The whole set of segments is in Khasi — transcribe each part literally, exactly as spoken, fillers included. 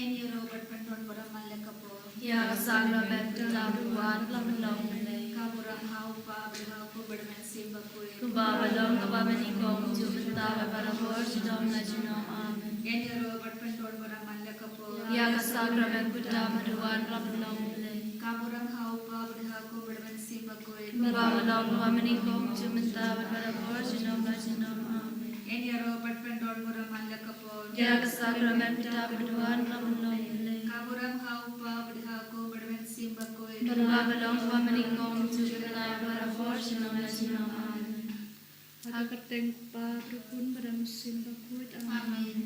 Yn ïaroh bad pyndon burom man la ka por. Ïa ka sakrament kata ba wan la pynlong mynlei. Ka burom ha u Kpa bad ha u Khun bad ha u Mynsiem Bakhuid. Kumba ba long, kumba ba nyngkong, juh mynta bad barabor, junom la junom. Amen. Yn ïaroh bad pyndon burom man la ka por. Ïa ka sakrament kata ba wan la pynlong mynlei. Ka burom ha u Kpa bad ha u Khun bad ha u Mynsiem Bakhuid. Kumba ba long, kumba ba nyngkong, juh mynta bad barabor, junom la junom. Amen. Yn ïaroh bad pyndon burom man la ka por. Ïa ka sakrament kata ba wan la pynlong mynlei. Ka burom ha u Kpa bad ha u Khun bad ha u Mynsiem Bakhuid. Kumba ba long, kumba ba nyngkong, juh mynta bad barabor, junom la junom. Amen. Ha ka kyrteng u Kpa bad u Khun bad u Mynsiem Bakhuid. Amen. Amen.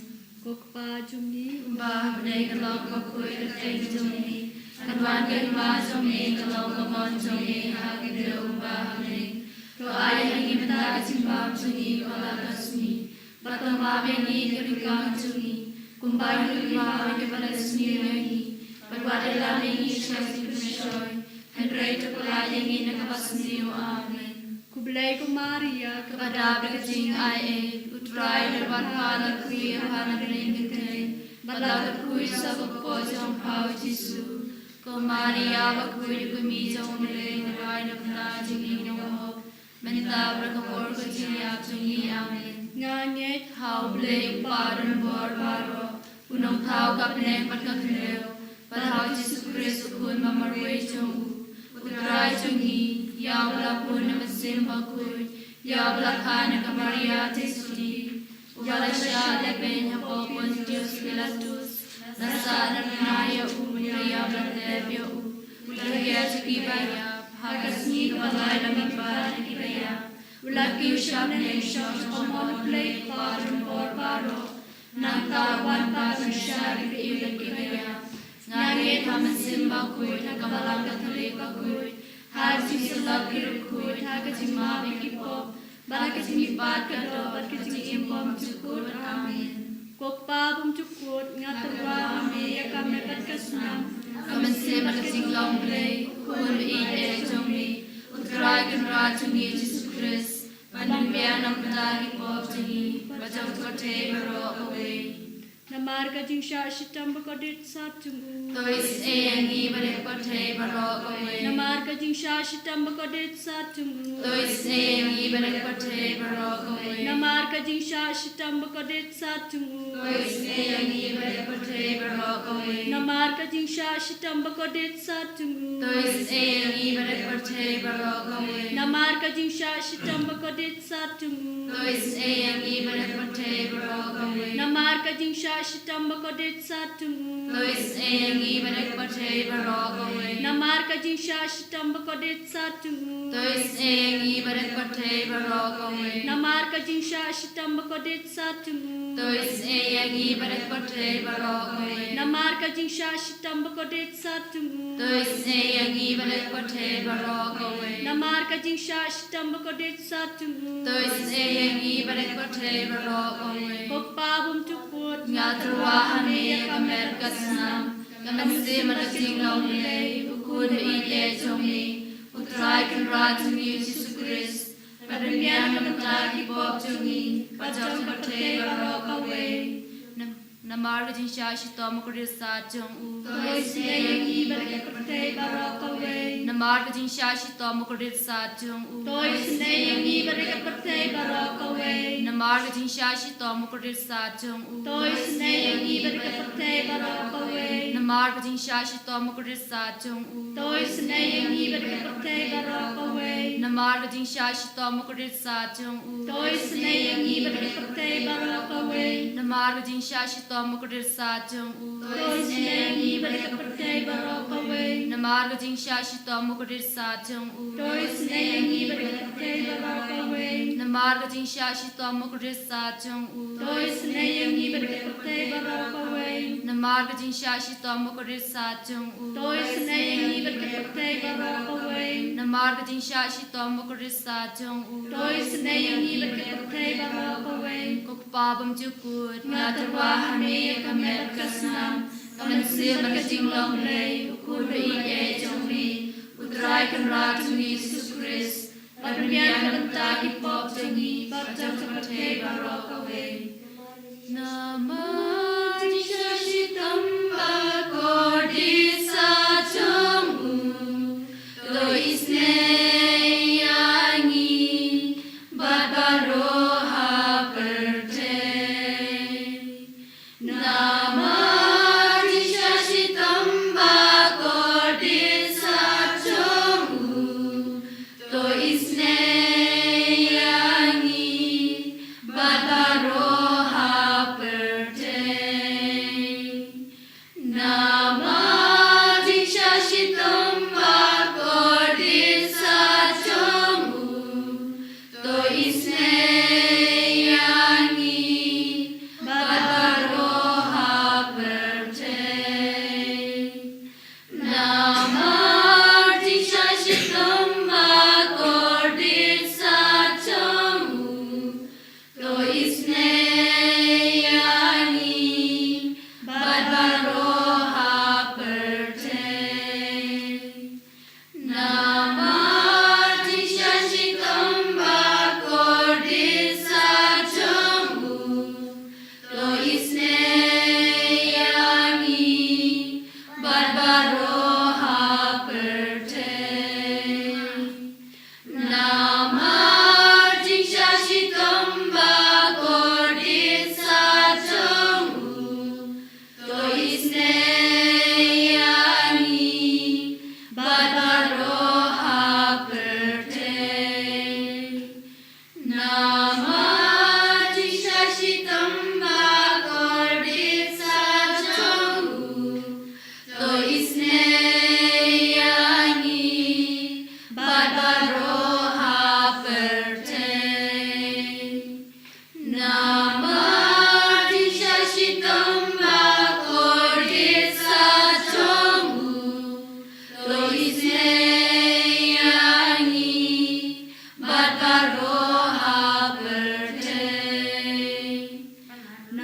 Ko Kpa jong ngi uba ha bneng, ka long ka kyrteng jong me. Kan wan ka hima jong me, ka long ka mon jong me ha ka khyndew kumba ha bneng. To ai ha ngi mynta ka jingbam jong ngi kaba la ka sngi. Bad to map ïa ngi ki riewkam jong ngi, kumba ngi map ïa kiba la sniew ïa ngi. Bad wat ïalam ïa ngi sha ka jingpynshoi, hynrei to pyllait ïa ngi na kaba sniew. Amen. Khublei ko Maria, kaba dap da ka jingaiei, u Trai u don bad pha, la kyrkhu ïa pha na bneng kynthei, bad la kyrkhu ïa u kpoh jong pha u Jisu. Ko Maria bakhuid, ko Kmie jong U Blei, to duwai na ka bynta jong ngi ki nongwah hok, mynta bad ha ka por ka jingïap jong ngi. Amen. Nga ngeit ha U Blei u Kpa donbor baroh, u Nongthaw ka bneng bad ka khyndew, bad ha U Jisu Khrist u Khun ba marwei jong u, u Trai jong ngi, ïa uba la bun na ka Mynsiem Bakhuid, ïa uba la kha na ka Maria Theisotti, uba la shah lehbeiñ hapoh Pontius Pilatus, la sahnarphna ïa u, la ïap, la tep ïa u, u la hiar sha kiba ïap, ha ka sngi kaba lai la mihpat na kiba ïap, u la kiew sha bneng, u shong sha ka mon U Blei u Kpa donbor baroh. Nangta u wan pat ban shah ïa kiba ïeit bad kiba ïap. Nga ngeit ha ka Mynsiem Bakhuid, ha ka Balang Katholik bakhuid, ha ka jingsyllok ki riewkhuid, ha ka jingmap ïa ki pop, bad ha ka jingmihpat ka doh, bad ka jingim bymjukut. Amen. Ko Kpa bymjukut, nga tyrwa ha me ïa ka met bad ka snam, ka mynsiem bad ka jinglong Blei, u Khun baieit jong me, u Trai Kynrad jong ngi Jisu Khrist, ban pynbiang na ka bynta ki pop jong ngi bad jong ka pyrthei baroh kawei. Namar ka jingshah shitom bakordit sat jong u, to isynei ïa ngi bad ïa ka pyrthei baroh kawei. Namar ka jingshah shitom bakordit sat jong u, to isynei ïa ngi bad ïa ka pyrthei baroh kawei. Namar ka jingshah shitom bakordit sat jong u, to isynei ïa ngi bad ïa ka pyrthei baroh kawei. Namar ka jingshah shitom bakordit sat jong u, to isynei ïa ngi bad ïa ka pyrthei baroh kawei. Namar ka jingshah shitom bakordit sat jong u, to isynei ïa ngi bad ïa ka pyrthei baroh kawei. Namar ka jingshah shitom bakordit sat jong u, to isynei ïa ngi bad ïa ka pyrthei baroh kawei. Namar ka jingshah shitom bakordit sat jong u, to isynei ïa ngi bad ïa ka pyrthei baroh kawei. Namar ka jingshah shitom bakordit sat jong u, to isynei ïa ngi bad ïa ka pyrthei baroh kawei. Namar ka jingshah shitom bakordit sat jong u, to isynei ïa ngi bad ïa ka pyrthei baroh kawei. Namar ka jingshah shitom bakordit sat jong u, to isynei ïa ngi bad ïa ka pyrthei baroh kawei. Ko Kpa bymjukut, nga tyrwa ha me ïa ka met ka snam, ka mynsiem bad ka jinglong Blei, u Khun baieit jong me, u Trai Kynrad jong ngi Jisu Khrist, ban pynbiang na ka bynta ki pop jong ngi bad jong ka pyrthei baroh kawei. Nam-, namar ka jingshah shitom bakordit sat jong u, to isynei ïa ngi bad ïa ka pyrthei baroh kawei. Namar ka jingshah shitom bakordit sat jong u, to isynei ïa ngi bad ïa ka pyrthei baroh kawei. Namar ka jingshah shitom bakordit sat jong u, to isynei ïa ngi bad ïa ka pyrthei baroh kawei. Namar ka jingshah shitom bakordit sat jong u, to isynei ïa ngi bad ïa ka pyrthei baroh kawei. Namar ka jingshah shitom bakordit sat jong u, to isynei ïa ngi bad ïa ka pyrthei baroh kawei. Namar ka jingshah shitom bakordit sat jong u, to isynei ïa ngi bad ïa ka pyrthei baroh kawei. Namar ka jingshah shitom bakordit sat jong u, to isynei ïa ngi bad ïa ka pyrthei baroh kawei. Namar ka jingshah shitom bakordit sat jong u, to isynei ïa ngi bad ïa ka pyrthei baroh kawei. Namar ka jingshah shitom bakordit sat jong u, to isynei ïa ngi bad ïa ka pyrthei baroh kawei. Namar ka jingshah shitom bakordit sat jong u, to isynei ïa ngi bad ïa ka pyrthei baroh kawei. Ko Kpa bymjukut, nga tyrwa ha me ïa ka met ka snam, ka mynsiem bad ka jinglong Blei, u Khun baieit jong me, u Trai Kynrad jong ngi Jisu Khrist, ban pynbiang na ka bynta ki pop jong ngi bad jong ka pyrthei baroh kawei. Namar ka jingshah shitom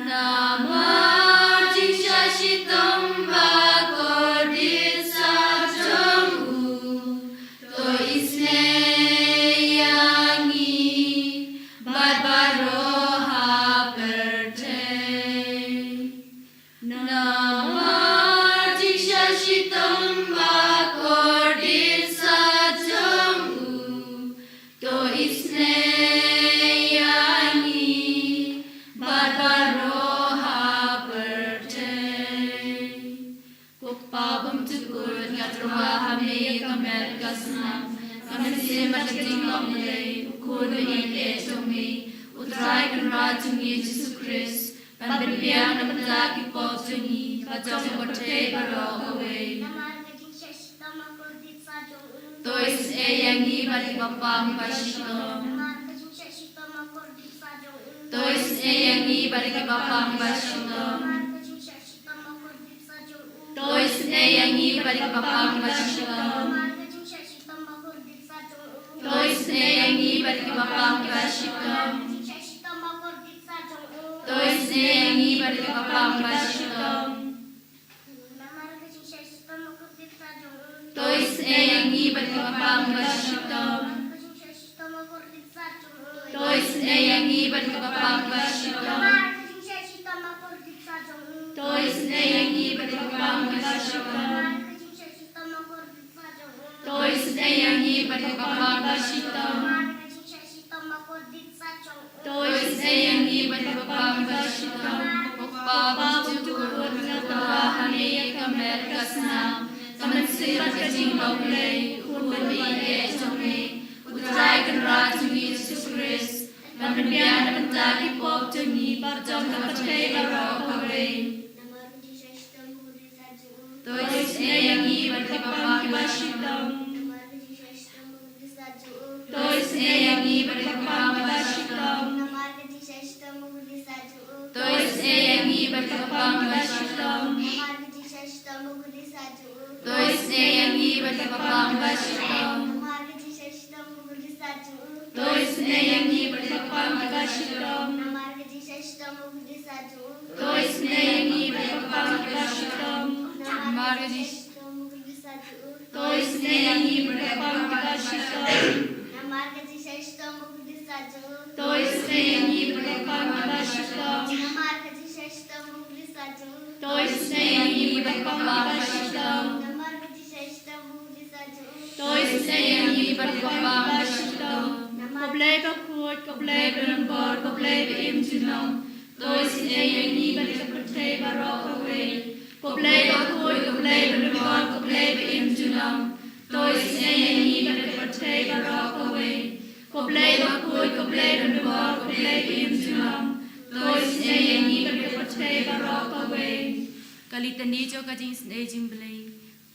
Namar jingshah shitom bakordit sah jong u, to isynei ïa ngi bad baroh ha pyrthei. Namar jingshah shitom bakordit sah jong u, to isynei ïa ngi bad baroh ha pyrthei. Ko Kpa bymjukut, nga tyrwa ha me ïa ka met ka snam, ka mynsiem bad ka jinglong lei, u Khun ba ïeit jong me, U Trai Kynrad jong ngi Jisu Khrist, ban pynbiang na ka bynta ki pop jong ngi bad jong ka pyrthei baroh kawei. Namar ka jingshah shitom bakordit sah jong u, to isynei ïa ngi bad kiba pang kiba shitom. Namar ka jingshah shitom bakordit sah jong u, to isynei ïa ngi bad kiba pang kiba shitom. Namar ka jingshah shitom bakordit sah jong u, to isynei ïa ngi bad kiba pang kiba shitom. Namar ka jingshah shitom bakordit sah jong u, to isynei ïa ngi bad kiba pang kiba shitom. Namar ka jingshah shitom bakordit sah jong u, to isynei ïa ngi bad kiba pang kiba shitom. Namar ka jingshah shitom bakordit sah jong u, to isynei ïa ngi bad kiba pang kiba shitom. Namar ka jingshah shitom bakordit sah jong u, to isynei ïa ngi bad kiba pang kiba shitom. Namar ka jingshah shitom bakordit sah jong u, to isynei ïa ngi bad kiba pang kiba shitom. Namar ka jingshah shitom bakordit sah jong u, to isynei ïa ngi bad kiba pang kiba shitom. Namar ka jingshah shitom bakordit sah jong u, to isynei ïa ngi bad kiba pang kiba shitom. Ko Kpa bymjukut, nga tyrwa ha me ïa ka met ka snam, ka mynsiem bad ka jinglong lei, u Khun ba ïeit jong me, U Trai Kynrad jong ngi Jisu Khrist, ban pynbiang na ka bynta ki pop jong ngi bad jong ka pyrthei baroh kawei. Namar ka jingshah shitom bakordit sah jong u, to isynei ïa ngi bad kiba pang kiba shitom. Namar ka jingshah shitom bakordit sah jong u, to isynei ïa ngi bad kiba pang kiba shitom. Namar ka jingshah shitom bakordit sah jong u, to isynei ïa ngi bad kiba pang kiba shitom. Namar ka jingshah shitom bakordit sah jong u, to isynei ïa ngi bad kiba pang kiba shitom. Namar ka jingshah shitom bakordit sah jong u, to isynei ïa ngi bad kiba pang kiba shitom. Namar ka jingshah shitom bakordit sah jong u, to isynei ïa ngi bad kiba pang kiba shitom. Namar ka jingshah shitom bakordit sah jong u, to isynei ïa ngi bad kiba pang kiba shitom. Namar ka jingshah shitom bakordit sah jong u, to isynei ïa ngi bad kiba pang kiba shitom. Namar ka jingshah shitom bakordit sah jong u, to isynei ïa ngi bad kiba pang kiba shitom. Namar ka jingshah shitom bakordit sah jong u, to isynei ïa ngi bad kiba pang kiba shitom. Namar, ko Blei bakhuid, ko Blei badonbor, ko Blei ba im junom, to isynei ïa ngi bad ka pyrthei baroh kawei. Ko Blei bakhuid, ko Blei badonbor, ko Blei ba im junom, to isynei ïa ngi bad ka pyrthei baroh kawei. Ko Blei bakhuid, ko Blei badonbor, ko Blei ba im junom, to isynei ïa ngi bad ka pyrthei baroh kawei. Ka Litani jong ka jingisynei jong u Blei.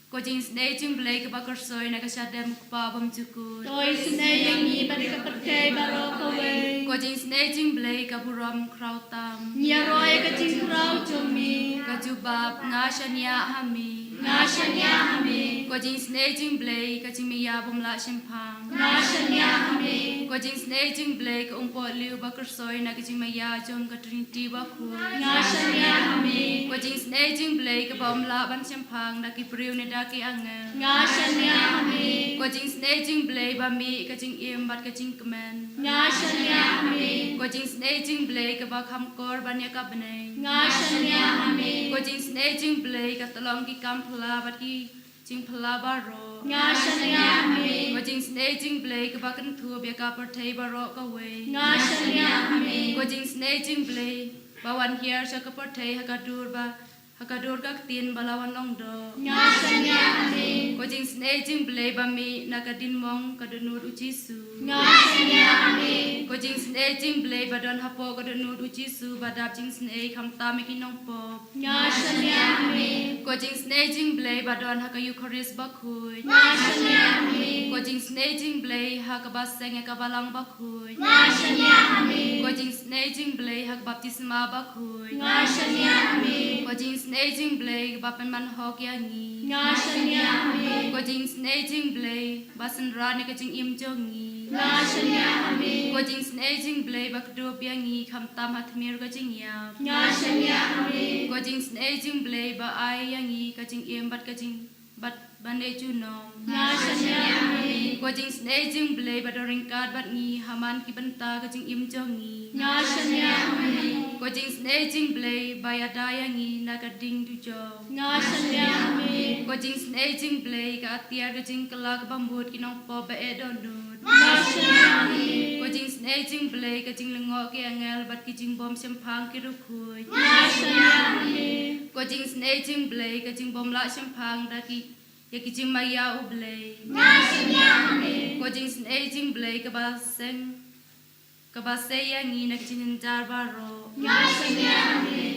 Ko jingisynei jong u Blei kaba kyrsoi na ka shadem u Kpa bymjukut, to isynei ïa ngi bad ka pyrthei baroh kawei. Ko jingisynei jong u Blei ka burom khraw tam. Ngi ïaroh ïa ka jingkhraw jong me. Ka jubab, nga shaniah ha me. Nga shaniah ha me. Ko jingisynei jong u Blei ka jingmaïa bym lah shemphang. Nga shaniah ha me. Ko jingisynei jong u Blei ka umpohliew ba kyrsoi na ka jingmaïa jong ka Trinity bakhuid. Nga shaniah ha me. Ko jingisynei jong u Blei kaba ym lah ban shemphang da ki briew ne da ki angel. Nga shaniah ha me. Ko jingisynei jong u Blei ba mih ka jingim bad ka jingkmen. Nga shaniah ha me. Ko jingisynei jong u Blei kaba kham kor ban ïa ka bneng. Nga shaniah ha me. Ko jingisynei jong u Blei ka tyllong ki kam phylla bad ki jingphylla baroh. Nga shaniah ha me. Ko jingisynei jong u Blei kaba kynthup ïa ka pyrthei baroh kawei. Nga shaniah ha me. Ko jingisynei jong u Blei ba wan hiar sha ka pyrthei ha ka dur ba, ha ka dur ka ktien ba la wan long doh. Nga shaniah ha me. Ko jingisynei jong u Blei ba mih na ka diengmong ka dohnud u Jisu. Nga shaniah ha me. Ko jingisynei jong u Blei ba don hapoh ka dohnud u Jisu ba dap jingisynei khamtam ïa ki nongpop. Nga shaniah ha me. Ko jingisynei jong u Blei ba don ha ka Eukharist bakhuid. Nga shaniah ha me. Ko jingisynei jong u Blei ha kaba seng ïa ka balang bakhuid. Nga shaniah ha me. Ko jingisynei jong u Blei ha ka baptisma bakhuid. Nga shaniah ha me. Ko jingisynei jong u Blei kaba pynman hok ïa ngi. Nga shaniah ha me. Ko jingisynei jong u Blei ba synran ïa ka jingim jong ngi. Nga shaniah ha me. Ko jingsnei jingblei ba kdup ïa ngi khamtam ha tmier ka jingïap. Nga shaniah ha me. Ko jingsnei jingblei ba ai ïa ngi ka jingim bad ka jing bad ban leh junom. Nga shaniah ha me. Ko jingsnei jingblei ba don ryngkat bad ngi ha man ki bynta ka jingim jong ngi. Nga shaniah ha me. Ko jingsnei jingblei ba ïada ïa ngi na ka ding dujok. Nga shaniah ha me. Ko jingsnei jingblei ka atiar ka jingkylla ka bamut ki nongpop ba eh dohnud. Nga shaniah ha me. Ko jingsnei jingblei ka jinglyngngoh ki angel bad ki jingbym shemphang ki rukhuid. Nga shaniah ha me. Ko jingsnei jingblei ka jingbym lah shemphang da ki ïa ki jingmaïa U Blei. Nga shaniah ha me. Ko jingsnei jingblei kaba seng kaba sei ïa ngi na ki jingjynjar baroh. Nga shaniah ha me.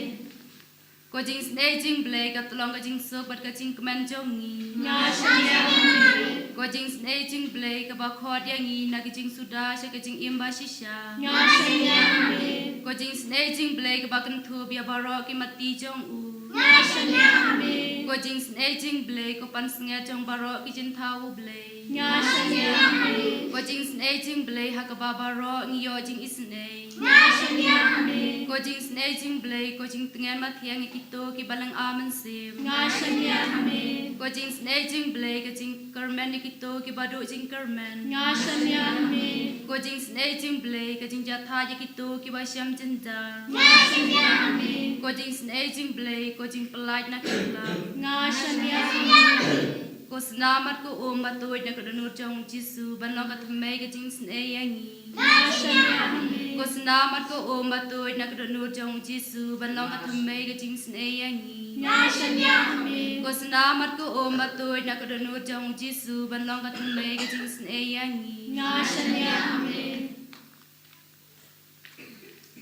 Ko jingsnei jingblei ka tlong ka jingsuk bad ka jingkmen jong ngi. Nga shaniah ha me. Ko jingsnei jingblei kaba khot ïa ngi na ki jingsuda sha ka jingim ba shisha. Nga shaniah ha me. Ko jingsnei jingblei kaba kynthup ïa baroh ki matti jong u. Nga shaniah ha me. Ko jingsnei jingblei ko pansngiat jong baroh ki jingthaw U Blei. Nga shaniah ha me. Ko jingsnei jingblei ha kaba baroh ngi ïoh jingisnei. Nga shaniah ha me. Ko jingsnei jingblei ko jingtngen mathiang ïa kito kiba lynga mynsiem. Nga shaniah ha me. Ko jingsnei jingblei ka jingkyrmen ïa kito kiba duh jingkyrmen. Nga shaniah ha me. Ko jingsnei jingblei ka jingjahthait ïa kito kiba shem jynjar. Nga shaniah ha me. Ko jingsnei jingblei ko jingpyllait na ki lak. Nga shaniah ha me. Ko snam bad ko um ba tuid na ka dohnud jong U Jisu ban long ka thymmei ka jingsnei ïa ngi. Nga shaniah ha me. Ko snam bad ko um ba tuid na ka dohnud jong U Jisu ban long ka thymmei ka jingsnei ïa ngi. Nga shaniah ha me. Ko snam bad ko um ba tuid na ka dohnud jong U Jisu ban long ka thymmei ka jingsnei ïa ngi. Nga shaniah ha me.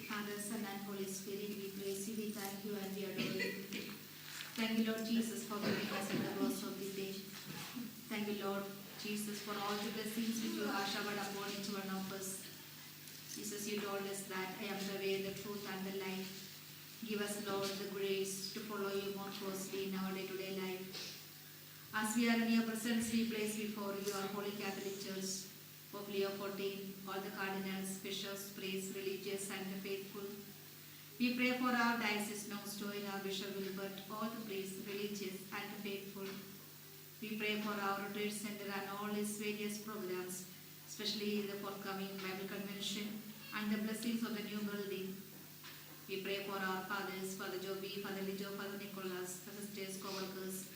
Father, Son, and Holy Spirit, we praise you, we thank you, and we adore you. Thank you, Lord Jesus, for giving us the cross of the day. Thank you, Lord Jesus, for all the blessings which you have showered upon each one of us. Jesus, you told us that I am the way, the truth, and the life. Give us, Lord, the grace to follow you more closely in our day-to-day life. As we are in your presence, we place before you our Holy Catholic Church, Pope Leo fourteen, all the cardinals, bishops, priests, religious, and the faithful. We pray for our diocese, Nongstoin, our Bishop Wilbert, all the priests, religious, and the faithful. We pray for our retreat center and all its various programs, especially the forthcoming Bible convention and the blessings of the new building. We pray for our fathers, Father Joby, Father Lijo, Father Nicholas, the sisters, co-workers,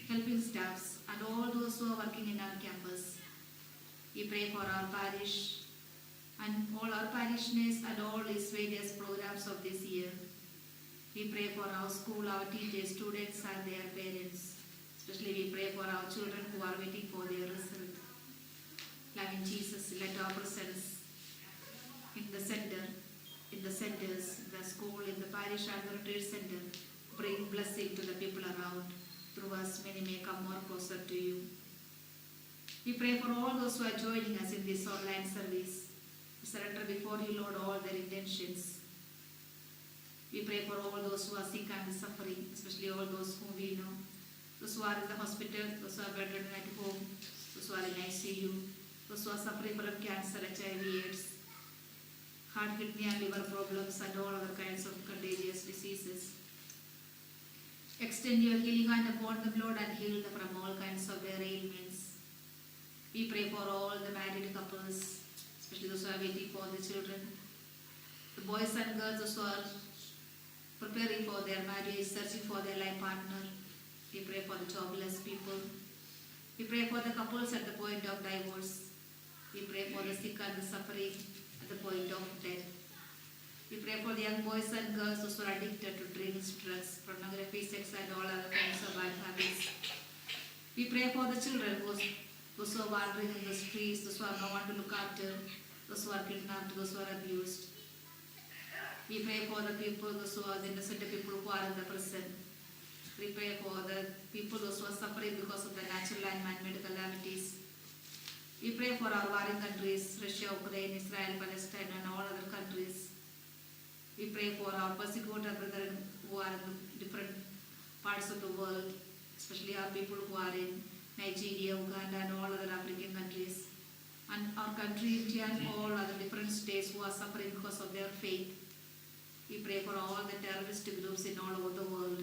helping staffs, and all those who are working in our campus. We pray for our parish and all our parishioners and all its various programs of this year. We pray for our school, our teachers, students, and their parents. Especially, we pray for our children who are waiting for their result. Loving Jesus, let our presence in the center, in the centers, the school, in the parish, and the retreat center, bring blessing to the people around. Through us, many may come more closer to you. We pray for all those who are joining us in this online service. We surrender before you, Lord, all their intentions. We pray for all those who are sick and suffering, especially all those whom we know, those who are in the hospital, those who are bedridden at home, those who are in I C U, those who are suffering from cancer, H I V, AIDS, heart, kidney, and liver problems, and all other kinds of contagious diseases. Extend your healing hand upon them, Lord, and heal them from all kinds of their ailments. We pray for all the married couples, especially those who are waiting for the children. The boys and girls, those who are preparing for their marriage, searching for their life partner. We pray for the jobless people. We pray for the couples at the point of divorce. We pray for the sick and the suffering at the point of death. We pray for the young boys and girls, those who are addicted to drinks, drugs, pornography, sex, and all other kinds of bad habits. We pray for the children, those, those who are wandering in the streets, those who have no one to look after, those who are kidnapped, those who are abused. We pray for the people, those who are the innocent people who are in the prison. We pray for the people, those who are suffering because of the natural and man-made calamities. We pray for our warring countries, Russia, Ukraine, Israel, Palestine, and all other countries. We pray for our persecuted brethren who are in different parts of the world, especially our people who are in Nigeria, Uganda, and all other African countries. and our country, India, and all other different states who are suffering because of their faith. We pray for all the terrorist groups in all over the world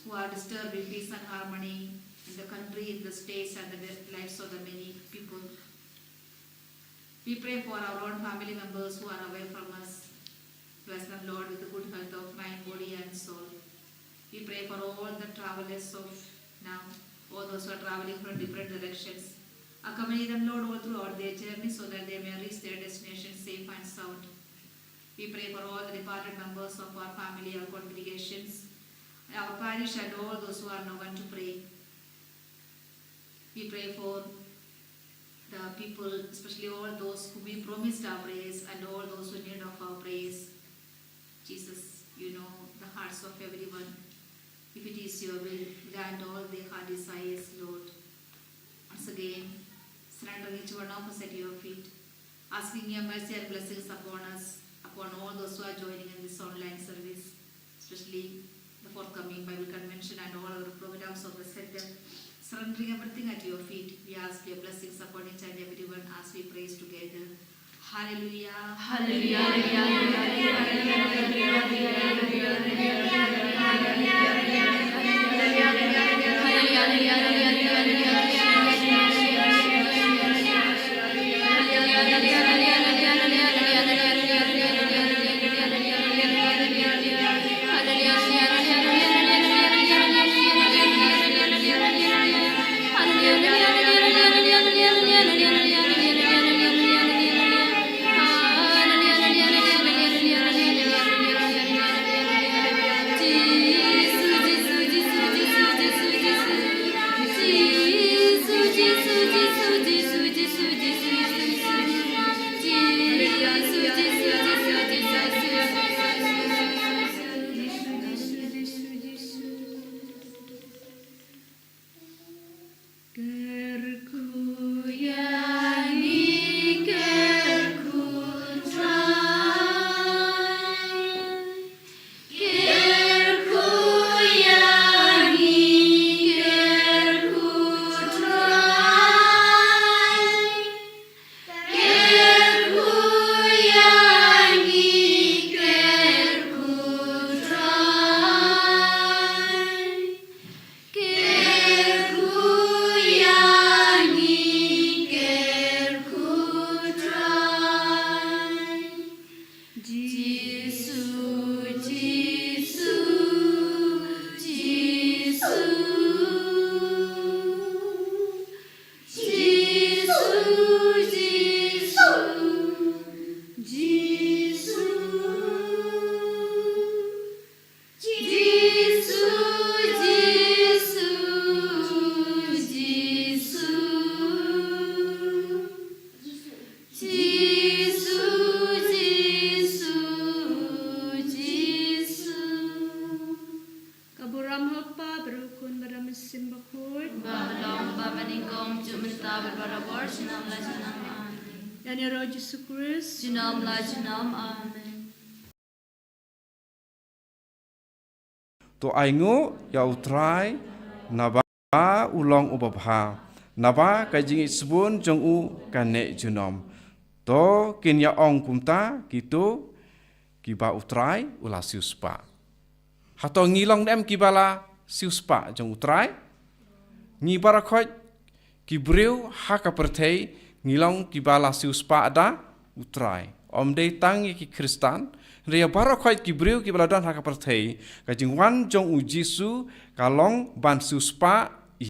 who are disturbing peace and harmony in the country, in the states, and the lives of the many people. We pray for our own family members who are away from us. Bless them, Lord, with the good health of mind, body, and soul. We pray for all the travelers of now, all those who are traveling from different directions. Accompany them, Lord, all throughout their journey so that they may reach their destination safe and sound. We pray for all the departed members of our family, our congregations, our parish, and all those who are now going to pray. We pray for the people, especially all those who we promised our prayers and all those who need of our prayers. Jesus, you know the hearts of everyone. If it is your will, grant all their heart desires, Lord. Once again, surrendering each one of us at your feet, asking your mercy and blessings upon us, upon all those who are joining in this online service, especially the forthcoming Bible convention and all other programs of the center. Surrendering everything at your feet, we ask your blessings upon each and everyone as we praise together. Hallelujah. Hallelujah. Ka burom ha u Kpa bad ha u Khun bad ha u Mynsiem Bakhuid. Ba halor ba nyngkong, juh mynta bad barabor, junom la junom. Amen. Ïa u Jisu Khrist. Junom la junom. Amen. To ainguh ïa u Trai naba u long uba bha, naba ka jingïeit sbun jong u ka neh junom. To kin ïa ong kumta kito kiba u Trai u la siewspah. Hato ngi long ne em kiba la siewspah jong u Trai? Ngi baroh khoit ki briew ha ka pyrthei ngi long kiba la siewspah da u Trai. Ym dei tang ïa ki Khristan, hynrei ïa baroh khoit ki briew kiba la don ha ka pyrthei, ka jingwan jong u Jisu ka long ban siewspah